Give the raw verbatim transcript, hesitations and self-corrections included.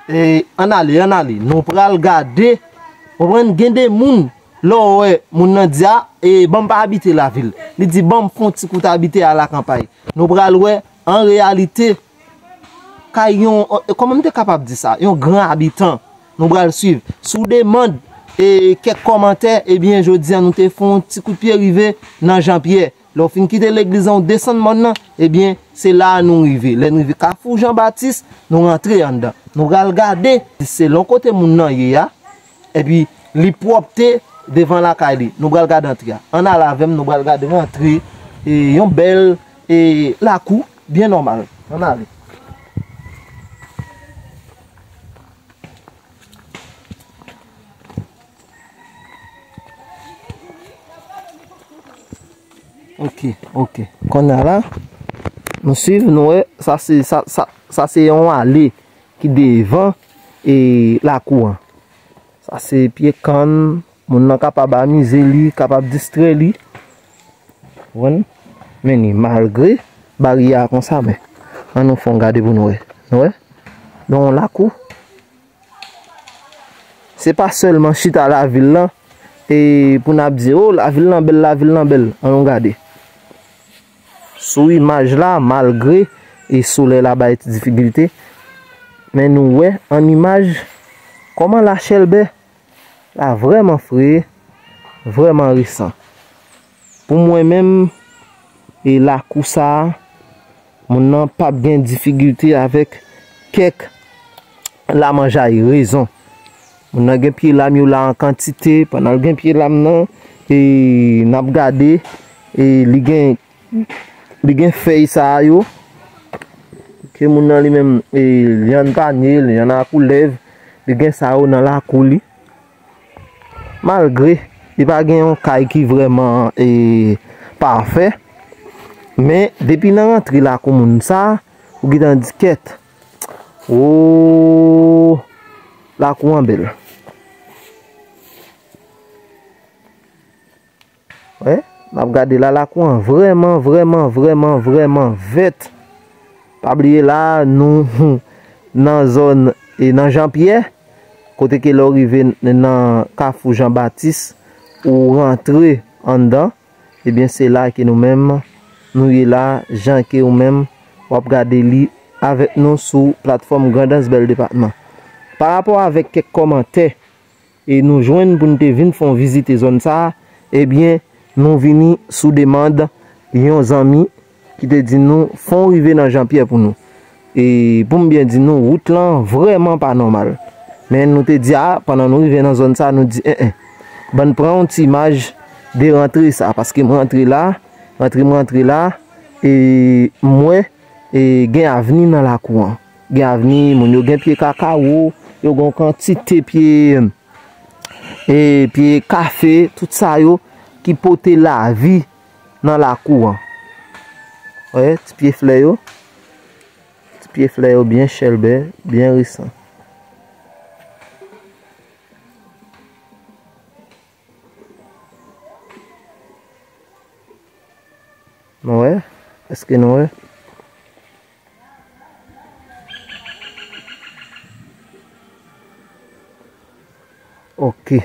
E, ann ale, ann ale. Nou pral gade. Konprann, gen de moun, lè w wè moun nan di a, e, ban m pa abite lavil. Li di, ban m fè yon ti kout abite alakanpay. Nou pral wè, an reyalite, kay yon, e, kòman m te kapab di sa? Yon gran abitan. Nou pral swiv. Sou demann, e, kèk kòmantè, ebyen, jodi a nou te fè yon ti kout pye rive nan Jan Pyè. Lè w fin kite legliz lan, w desann mòn nan, ebyen, se la a nou rive. Lè n rive Kafou Jan Batis, nou rantre anndan. Nou pral gade, selon kote moun nan ye a, epi li pwòpte devan lakay li. Nou pral gade antre a. Ann ale avè m, nou pral gade rantre, e, yon bèl, e, lakou, byen nòmal. Ann ale. Ok, ok. Kounye a la, nou swiv, nou wè, sa se, sa, sa, sa se yon ale ki devan, e, lakou an. Sa se pye kann, moun nan kapab amize li, kapab distrè li. Konprann? Men ni, malgre baryè a konsa, men ann nou fè yon gade pou nou wè. Nou wè? Nan yon lakou. Se pa sèlman chita lavil lan, e pou n ap di, o, lavil lan bèl, lavil lan bèl. Ann nou gade. Sou imaj la, malgre e solèy la bay ti difikilte, men nou wè an imaj kòman lachèlbè la vrèman fre, vrèman resan. Pou mwen menm, e lakou sa a, moun nan p ap gen difikilte avèk kèk lamanjay, rezon. Moun nan gen pye lam yo la an kantite, pandan l gen pye lam nan, e n ap gade, e li gen, li gen fèy sa a yo, ke moun nan li menm, e lyann panye, lyann a koulèv, li gen sa yo nan lakou li. Malgre li pa gen yon kay ki vrèman, e, pafè, men depi nan rantre lakou moun sa, ou gentan di kèt. O, lakou an bèl. Wè, n ap gade la, lakou an vrèman, vrèman, vrèman, vrèman vèt. Pa bliye la, nou nan zòn, e nan Jan Pyè, kote ke lè w rive n-, nan Kafou Jan Batis, ou rantre anndan, ebyen, se la ke nou menm, nou ye la, jan ke ou menm, w ap gade li avèk nou sou platfòm Grandans Bèl Depatman. Pa rapò avèk kèk kòmantè, e nou jwenn pou n te vin fè yon vizite zòn sa a, ebyen, nou vini sou demann yon zanmi ki te di nou fò n rive nan Jan Pyè pou nou. E pou m byen di nou, wout lan vrèman pa nòmal. Men nou te di, a, pandan nou rive nan zòn sa a, nou di, en, en, ban n pran yon ti imaj de rantre sa a, paske m rantre la, rantre m rantre la, e m wè, e gen avni nan lakou an. Gen avni, moun yo gen pye kakawo, yo gen yon kantite pye, e pye kafe, tout sa yo ki pote lavi nan lakou an. Wè, ti pye flè yo. Ti pye flè yo byen chèlbè, byen resan. Nou wè? Èske nou wè? Ok.